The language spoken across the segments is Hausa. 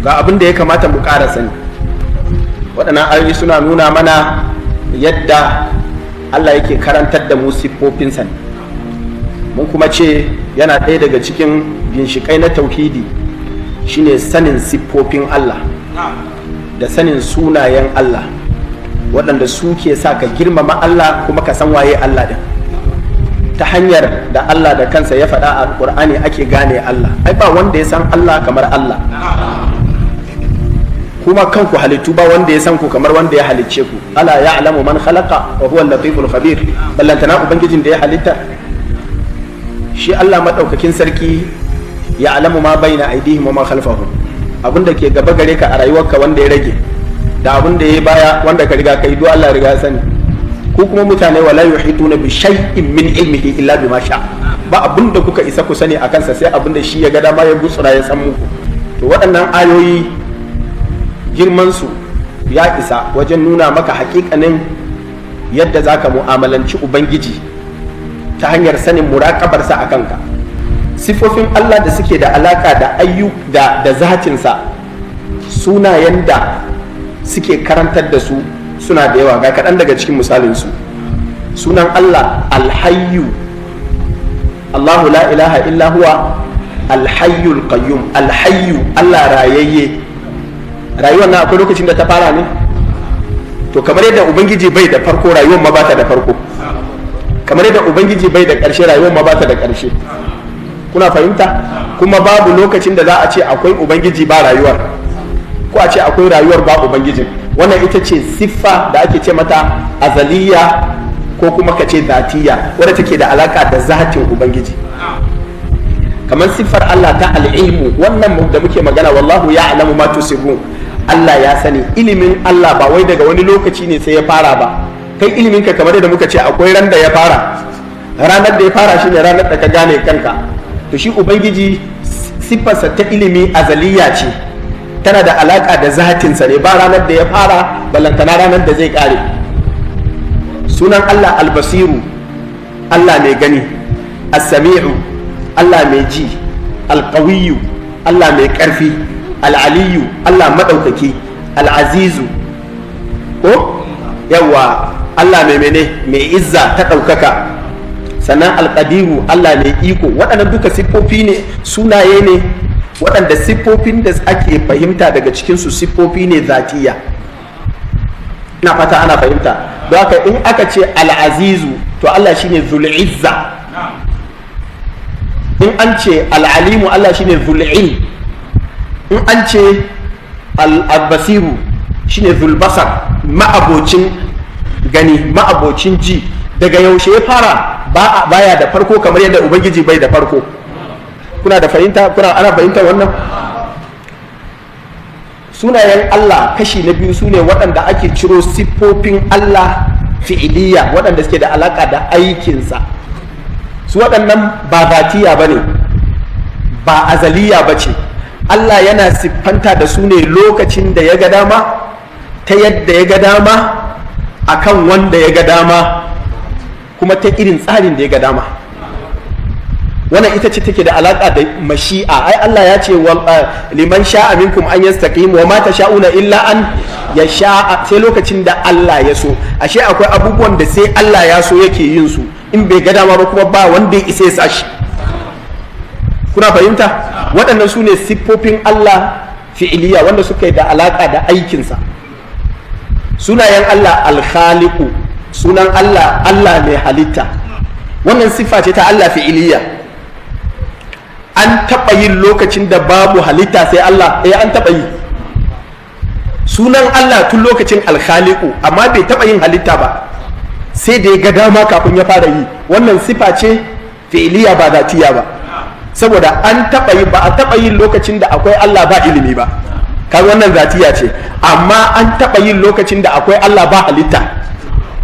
Ga abin da ya kamata mu ƙara sani: waɗannan ayoyi suna nuna mana yadda Allah yake karantar da mu siffofinsa ne. Mun kuma ce yana ɗaya daga cikin ginshiƙai na tauhidi shine sanin siffofin Allah da sanin sunayen Allah, waɗanda su ke sa ka girmama Allah kuma ka san waye Allah ɗin. Ta hanyar da Allah da kansa ya faɗa a Alƙur'ani ake gane Allah. Ai ba wanda ya san Allah kamar Allah. Kuma kanku halittu, ba wanda ya san ku kamar wanda ya halicce ku. ألا يعلم من خلق وهو اللطيف الخبير. Ballantana ubangijin da ya halitta. Shi Allah madaukakin sarki يعلم ما بين أيديهم وما خلفهم. Abin da ke gaba gare ka a rayuwarka wanda ya rage, da abin da ya baya wanda ka riga kai, duk Allah riga ya sani. Ku kuma mutane, ولا يحيطون بشيء من علمه إلا بما شاء. Ba abin da kuka isa ku sani akan sa sai abin da shi ya ga dama ya gutsura ya san muku. To, waɗannan ayoyi girman su ya isa wajen nuna maka hakikanin yadda zaka mu'amalanci ubangiji ta hanyar sanin muraƙabarsa a kanka. Sifofin Allah da suke da alaka da ayyu da zatinsa, sunayen da suke karantar da su suna da yawa. Ga kaɗan daga cikin misalinsu: sunan Allah الحي، الله لا إله إلا هو الحي القيوم. الحي، Allah rayayye. Rayuwar na akwai lokacin da ta fara ne? To, kamar yadda ubangiji bai da farko, rayuwar ma bata da farko. Kamar yadda ubangiji bai da ƙarshe, rayuwar ma bata da ƙarshe. Kuna fahimta? Kuma babu lokacin da za a ce akwai ubangiji ba rayuwar, ko a ce akwai rayuwar ba ubangijin. Wannan ita ce siffa da ake ce mata azaliya, ko kuma ka ce zatiya, wadda take da alaka da zatin ubangiji, kamar siffar Allah ta العلم, wannan da muke magana, والله يعلم ما تسرون. Allah ya sani. Ilimin Allah ba wai daga wani lokaci ne sai ya fara ba. Kai ilimin ka, kamar yadda muka ce, akwai ran da ya fara. Ranar da ya fara shine ranar da ka gane kanka. To, shi ubangiji siffarsa ta ilimi azaliya ce, tana da alaka da zatinsa ne. Ba ranar da ya fara, balantana ranar da zai kare. Sunan Allah البصير, Allah mai gani, السميع, Allah mai ji, القوي, Allah mai ƙarfi, العلي, Allah maɗaukaki, العزيز, ko yawa, Allah mai mene? Mai izza ta ɗaukaka. Sannan القدير, Allah mai iko. Waɗannan duka siffofi ne, sunaye ne waɗanda siffofin da ake fahimta daga cikinsu siffofi ne zatiya. Ina fata ana fahimta. Don haka in aka ce العزيز, to Allah shine ذو العزة. In an ce العليم, Allah shine ذو العلم. In an ce البصير, shine ذو البصر, ma'abocin gani, ma'abocin ji. Daga yaushe ya fara? Ba baya da farko, kamar yadda ubangiji bai da farko. Kuna da fahimta? Kuna ana fahimta wannan? Sunayen Allah kashi na biyu sune waɗanda ake ciro siffofin Allah fi'iliya, waɗanda suke da alaka da aikinsa. Su waɗannan ba zatiya ba ne, ba azaliya ba ce. Allah yana siffanta da su ne lokacin da ya ga dama, ta yadda ya ga dama, akan wanda ya ga dama, kuma ta irin tsarin da ya ga dama. Wannan ita ce take da alaka da mashi'a. Ai Allah ya ce لمن شاء منكم أن يستقيم وما تشاءون إلا أن يشاء. Sai lokacin da Allah ya so. Ashe akwai abubuwan da sai Allah ya so yake yin su. In bai ga dama ba kuma, ba wanda ya isa ya sa shi. Kuna fahimta? Waɗannan su ne siffofin Allah fi'iliya, wanda suka yi da alaka da aikinsa. Sunayen Allah الخالق, sunan Allah, Allah mai halitta. Wannan siffa ce ta Allah fi'iliya. An taɓa yin lokacin da babu halitta sai Allah? Eh, an taɓa yi. Sunan Allah tun lokacin الخالق, amma bai taɓa yin halitta ba, sai da ya ga dama kafin ya fara yi. Wannan sifa ce fi'iliya, ba zatiya ba, saboda an taɓa yi, ba a taɓa yin lokacin da akwai Allah ba ilimi ba. Kaga wannan zatiya ce. Amma an taɓa yin lokacin da akwai Allah ba halitta,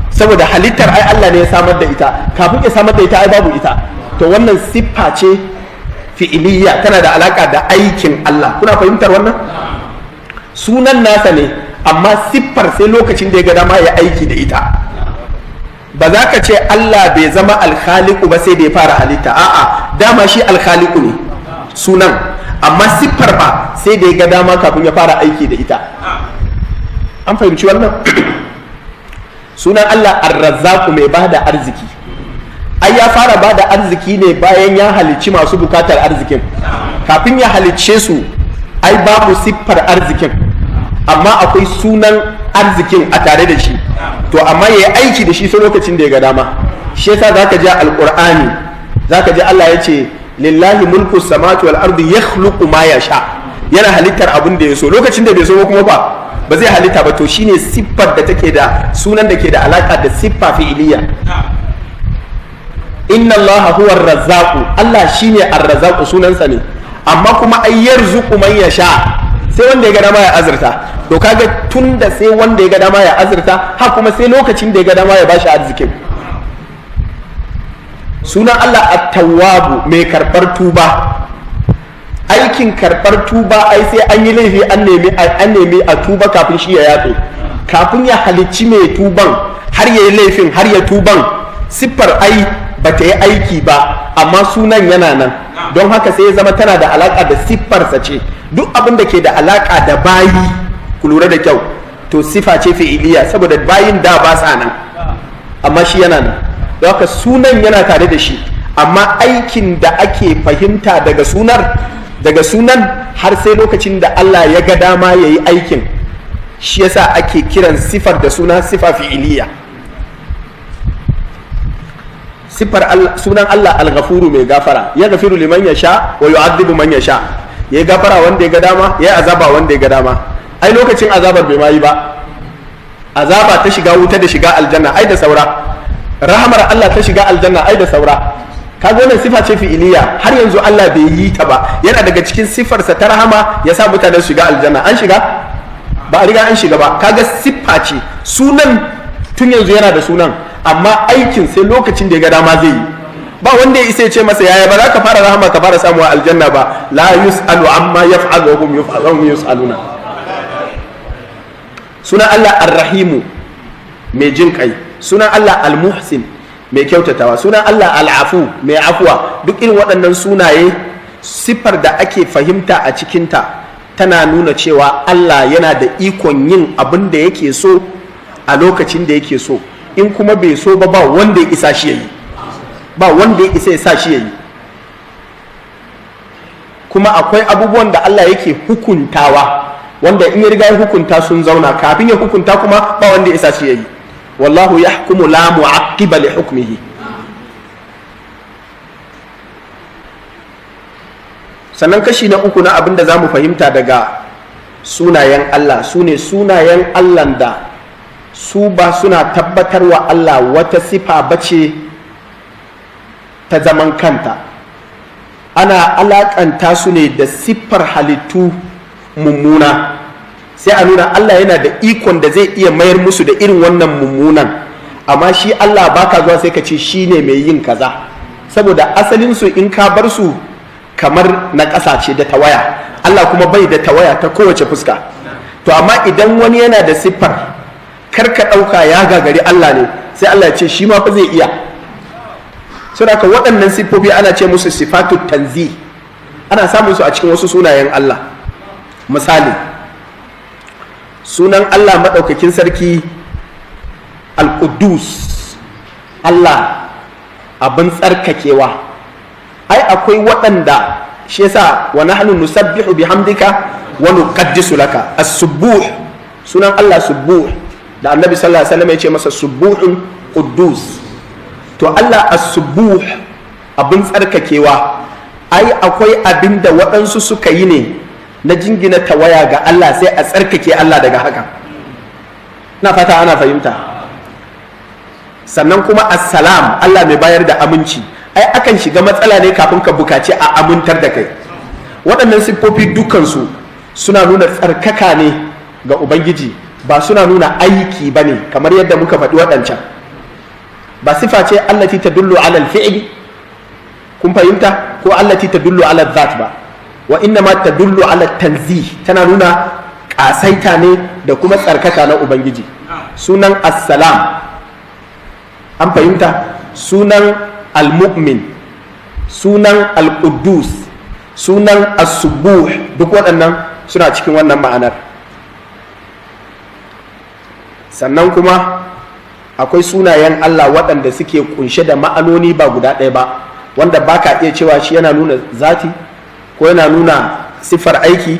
saboda halittar ai Allah ne ya samar da ita. Kafin ya samar da ita ai babu ita. To, wannan siffa ce fi'iliya, tana da alaka da aikin Allah. Kuna fahimtar wannan? Sunan nasa ne, amma siffar sai lokacin da ya ga dama ya aiki da ita. Ba za ka ce Allah bai zama الخالق ba sai da ya fara halitta. A'a, dama shi الخالق ne sunan, Amma siffar ba sai da ya ga dama kafin ya fara aiki da ita. An fahimci wannan? Sunan Allah Arrazzaku, mai bada arziki, ai ya fara bada arziki ne bayan ya halicci masu bukatar arzikin. Kafin ya halicce su, ai babu siffar arzikin, amma akwai sunan arzikin a tare da shi. To amma ya yi aiki da shi sai lokacin da ya ga dama. Shi yasa zaka ji Alqur'ani, zaka ji Allah ya ce: "Lillahi mulku samawati wal ardi yakhluqu ma yasha." Yana halittar abin da ya so. Lokacin da bai so kuma ba zai halitta ba. To shine siffar da take da sunan da ke da alaka da siffa fi'iliya. "Inna Allaha huwa ar-razzaqu", Allah shine Ar-Razzaqu, sunansa ne, amma kuma ai "yarzuqu man yasha", sai wanda ya ga dama ya azurta. To kaga tunda sai wanda ya ga dama ya azurta, ha kuma sai lokacin da ya ga dama ya bashi arzikin. Sunan Allah At-Tawwabu, mai karbar tuba. Aikin karbar tuba ai sai an yi laifi, an nemi a tuba kafin shi ya yafe. Kafin ya halicci mai tuban, har ya yi laifin, har ya tuban, siffar ai ba ta yi aiki ba, amma sunan yana nan. Don haka sai ya zama tana da alaka da siffarsa ce. Duk abin da ke da alaka da bayi, ku lura da kyau, to sifa ce fi'iliya, saboda bayin da ba sa nan, amma shi yana nan. Don haka sunan yana tare da shi, amma aikin da ake fahimta daga sunan har sai lokacin da Allah ya ga dama ya yi aikin. Shi yasa ake kiran sifar da suna sifa fi'iliya. Sifar sunan Allah Al-Ghafuru, mai gafara. "Ya gafiru liman yasha wa yu'adhibu man yasha." Ya gafara wanda ya ga dama, ya azaba wanda ya ga dama. Ai lokacin azabar bai ma yi ba. Azaba ta shiga wuta da shiga aljanna ai da saura. Rahamar Allah ta shiga aljanna ai da saura. Kaga wannan sifa ce fi'iliya, har yanzu Allah bai yi ta ba. Yana daga cikin sifarsa ta rahama ya sa mutane su shiga aljanna. An shiga? Ba a riga an shiga ba. Kaga siffa ce, sunan tun yanzu yana da sunan, amma aikin sai lokacin da ya ga dama zai yi. Ba wanda ya isa ya ce masa, "Yaya ba za ka fara rahama ka fara samuwa aljanna ba?" "La yus'alu amma yaf'alu wa hum yuf'alun yus'aluna." Sunan Allah Ar-Rahimu, mai jin kai. Sunan Allah Al-Muhsin, mai kyautatawa. Sunan Allah Al-Afu, mai afuwa. Duk irin waɗannan sunaye, siffar da ake fahimta a cikinta tana nuna cewa Allah yana da ikon yin abin da yake so a lokacin da yake so. In kuma bai so ba, ba wanda ya isa shi yayi, ba wanda ya isa ya sa shi yayi. Kuma akwai abubuwan da Allah yake hukuntawa, wanda in ya riga ya hukunta sun zauna. Kafin ya hukunta kuma ba wanda ya isa shi yayi. "Wallahu yahkumu la mu'aqqiba li hukmihi." Sannan kashi na uku na abin da za mu fahimta daga sunayen Allah su ne sunayen Allah da su ba suna tabbatarwa Allah wata sifa bace ta zaman kanta. Ana alakanta su ne da siffar halittu mummuna, sai a nuna Allah yana da ikon da zai iya mayar musu da irin wannan mummunan. Amma shi Allah baka zuwa sai ka ce shi ne mai yin kaza, saboda asalinsu in ka bar su kamar na ƙasa ce da tawaya. Allah kuma bai da tawaya ta kowace fuska. To amma idan wani yana da siffar, kar ka ɗauka ya gagari Allah ne, sai Allah ya ce shi ma fa zai iya. Saboda waɗannan siffofi ana ce musu sifatu tanzih. Ana samun su a cikin wasu sunayen Allah. Misali, sunan Allah maɗaukakin sarki Al-Quddus, Allah abin tsarkakewa. Ai akwai waɗanda shi yasa "wa nahnu nusabbihu bihamdika wa nuqaddisu laka". As-subuh, sunan Allah Subuh, da Annabi sallallahu alaihi wasallam ya ce masa "Subuhun Quddus". To Allah As-Subuh, abin tsarkakewa, ai akwai abin da waɗansu suka yi ne na jingina tawaya ga Allah, sai a tsarkake Allah daga haka. Na fata ana fahimta. Sannan kuma Assalam, Allah mai bayar da aminci. Ai akan shiga matsala ne kafin ka bukaci a amintar da kai. Waɗannan siffofi dukansu suna nuna tsarkaka ne ga Ubangiji, ba suna nuna aiki ba ne kamar yadda muka faɗi waɗancan. Ba sifa ce allati tadullu ala al-fi'l, kun fahimta, ko allati tadullu ala dhat ba, wa inna ma tadullu ala tanzih. Tana nuna kasaita ne da kuma tsarkaka na Ubangiji, sunan Assalam. An fahimta? Sunan Al-Mu'min, sunan Al-Quddus. Sunan as-subuh, duk waɗannan suna cikin wannan ma'anar. Sannan kuma akwai sunayen Allah waɗanda suke kunshe da ma'anoni ba guda ɗaya ba, wanda ba ka iya cewa shi yana nuna zati ko yana nuna siffar aiki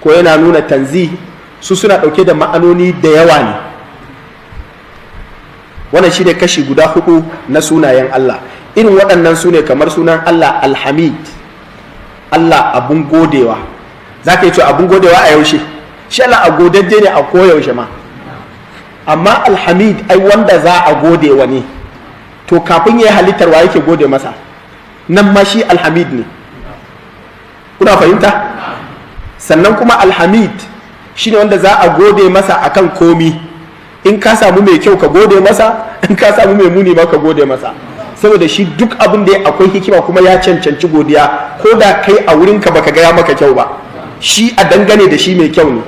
ko yana nuna tanzi. Su suna ɗauke da ma'anoni da yawa ne. Wannan shi ne kashi guda hudu na sunayen Allah. Irin waɗannan su ne kamar sunan Allah Alhamid, Allah abun godewa. Za ka yi cewa abun godewa a yaushe? Shi Allah a godajje ne a koyaushe ma, amma Alhamid ai wanda za a gode wa ne. To kafin ya yi halittar, wa yake gode masa? Nan ma shi Alhamid ne. Kuna fahimta? Sannan kuma Alhamid shi ne wanda za a gode masa akan komi. In ka samu mai kyau, ka gode masa. In ka samu mai muni ma, ka gode masa, saboda shi duk abin da ya akwai hikima kuma ya cancanci godiya, ko da kai a wurinka baka gaya maka kyau ba, shi a dangane da shi mai kyau ne.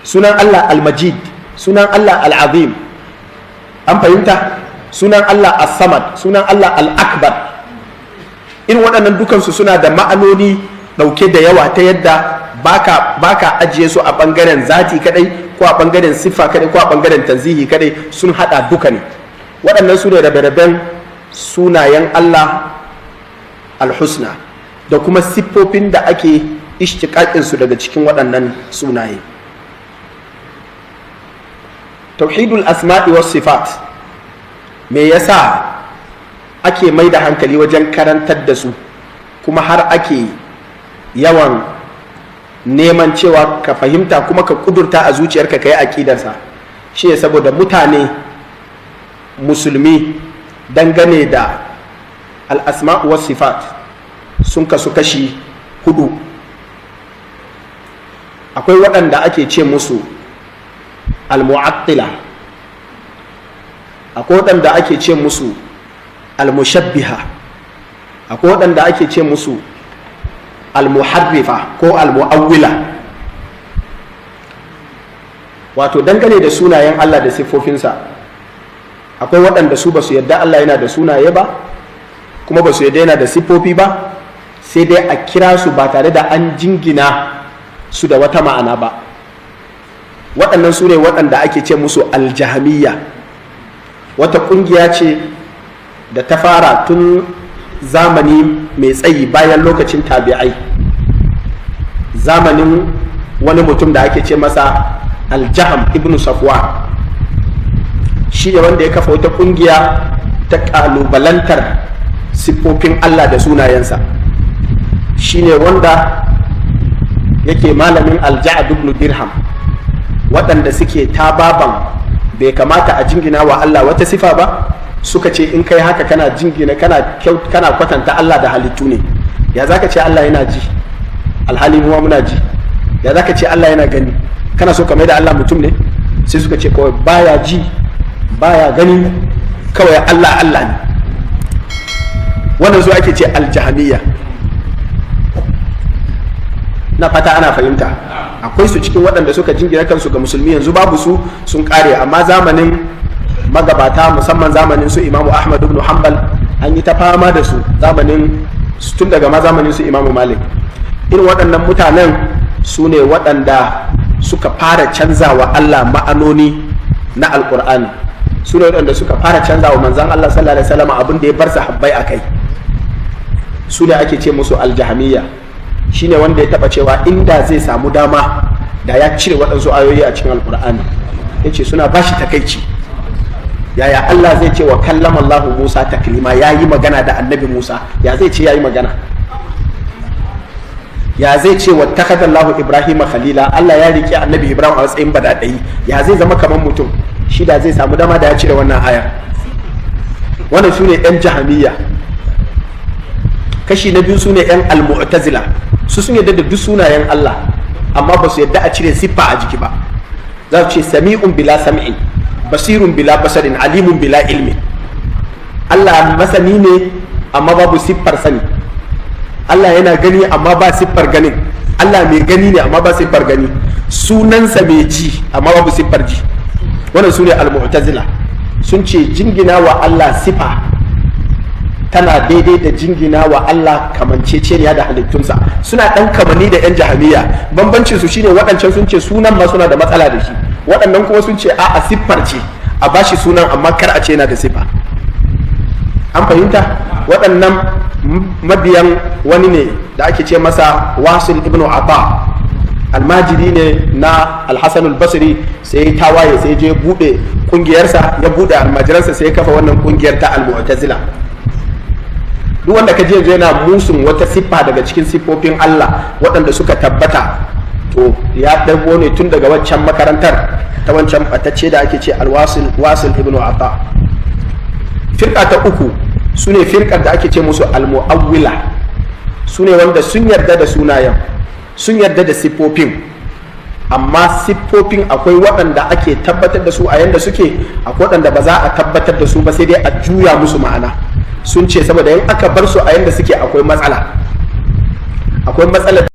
Sunan Allah Almajid, sunan Allah Al'azim, an fahimta? Sunan Allah As-Samad, sunan Allah Al-Akbar. Irin waɗannan dukansu suna da ma'anoni ɗauke da yawa, ta yadda baka ajiye su a ɓangaren zati kadai, ko a ɓangaren siffa kadai, ko a ɓangaren tanzihi kadai. Sun haɗa duka ne. Waɗannan su ne rabe-raben sunayen Allah Alhusna da kuma siffofin da ake ishtiƙaƙinsu daga cikin waɗannan sunaye. Tauhidul asma'i was sifat, me yasa ake mai da hankali wajen karantar da su, kuma har ake yawan neman cewa ka fahimta kuma ka kudurta a zuciyarka, ka yi aƙidarsa? Shi ne saboda mutane musulmi dangane da al'asma'u was sifat sun kasu kashi hudu. Akwai waɗanda ake ce musu al-mu'attila, akwai waɗanda ake ce musu al-mushabbiha, akwai waɗanda ake ce musu al-muharrifa ko al-mu'awwila. Wato dangane da sunayen Allah da siffofinsa, akwai waɗanda su ba su yadda Allah yana da sunaye ba, kuma ba su yadda yana da siffofi ba, sai dai a kira su ba tare da an jingina su da wata ma'ana ba. Waɗannan su ne waɗanda ake ce musu Aljahamiyya. Wata ƙungiya ce da ta fara tun zamani mai tsayi bayan lokacin tabi'ai, zamanin wani mutum da ake ce masa Aljaham ibn Safwan. Shi ne wanda ya kafa wata ƙungiya ta ƙalubalantar siffofin Allah da sunayensa. Shi ne wanda yake malamin Alja'ad ibn Dirham, waɗanda suke tababan bai kamata a jingina wa Allah wata sifa ba. Suka ce in kai haka, kana jingina, kana kwatanta Allah da halittu ne. Ya zaka ce Allah yana ji, alhali muwa muna ji? Ya zaka ce Allah yana gani? Kana so ka mai da Allah mutum ne? Sai suka ce kawai baya ji, baya gani, kawai Allah Allah ne. Wannan su ake ce Aljahamiyya. Na fata ana fahimta. Akwai su cikin waɗanda suka jingina kansu ga musulmi. Yanzu babu su, sun kare, amma zamanin magabata, musamman zamanin su Imamu Ahmad ibn Hanbal, an yi ta fama da su, zamanin tun daga ma zamanin su Imamu Malik. Irin waɗannan mutanen su ne waɗanda suka fara canza wa Allah ma'anoni na Alƙur'ani, su ne waɗanda suka fara canza wa manzan Allah sallallahu alaihi wasallam abin da ya bar sahabbai a kai. Su ne ake ce musu Aljahamiyya. Shine wanda ya taba cewa inda zai samu dama, da ya cire waɗansu ayoyi a cikin Alkur'ani. Ya ce suna ba shi takaici, yaya Allah zai ce wa kallama Allahu Musa taklima, ya yi magana da Annabi Musa? Ya zai ce ya yi magana? Ya zai ce wa takhadha Allahu Ibrahim khalila, Allah ya rike Annabi Ibrahim a matsayin badadai? Ya zai zama kamar mutum? Shi da zai samu dama, da ya cire wannan aya. Wannan su ne yan Jahamiyya. Kashi na biyu su ne yan Almu'tazila. Su sun yadda da duk sunayen Allah, amma ba su yadda a cire siffa a jiki ba. Za su ce sami'un bila sam'in, basirun bila basarin, alimun bila ilmin. Allah masani ne, amma babu siffar sani. Allah yana gani, amma ba siffar ganin. Allah mai gani ne, amma ba siffar gani. Sunansa mai ji, amma babu siffar ji. Wannan su ne Al-Mu'tazila. Sun ce jingina wa Allah sifa Tana daidai da jingina wa Allah kamanceceniya da halittunsa. Suna ɗan kamanni da 'yan Jahamiya. Bambancin su shine, waɗancan sun ce sunan ma suna da matsala da shi, waɗannan kuma sun ce a'a, siffar ce, a bashi sunan amma kar a ce yana da siffa. An fahimta? Waɗannan mabiyan wani ne da ake ce masa Wasil ibnu Ata, almajiri ne na Alhassan Basri. Sai tawaye, sai je buɗe kungiyarsa, ya buɗe almajiransa, sai ya kafa wannan kungiyar ta Al-Mu'tazila. Duk wanda ka je yanzu yana musun wata siffa daga cikin siffofin Allah waɗanda suka tabbata, to ya ɗago ne tun daga waccan makarantar ta wancan ɓatacce da ake ce Alwasil, Wasil ibnu Ata. Firka ta uku su ne firkar da ake ce musu Almu'awwila. Su ne wanda sun yarda da sunayen, sun yarda da siffofin, amma siffofin akwai waɗanda ake tabbatar da su a yanda suke, akwai waɗanda ba za a tabbatar da su ba, sai dai a juya musu ma'ana. Sun ce saboda in aka bar su a yanda suke akwai matsala, akwai matsala.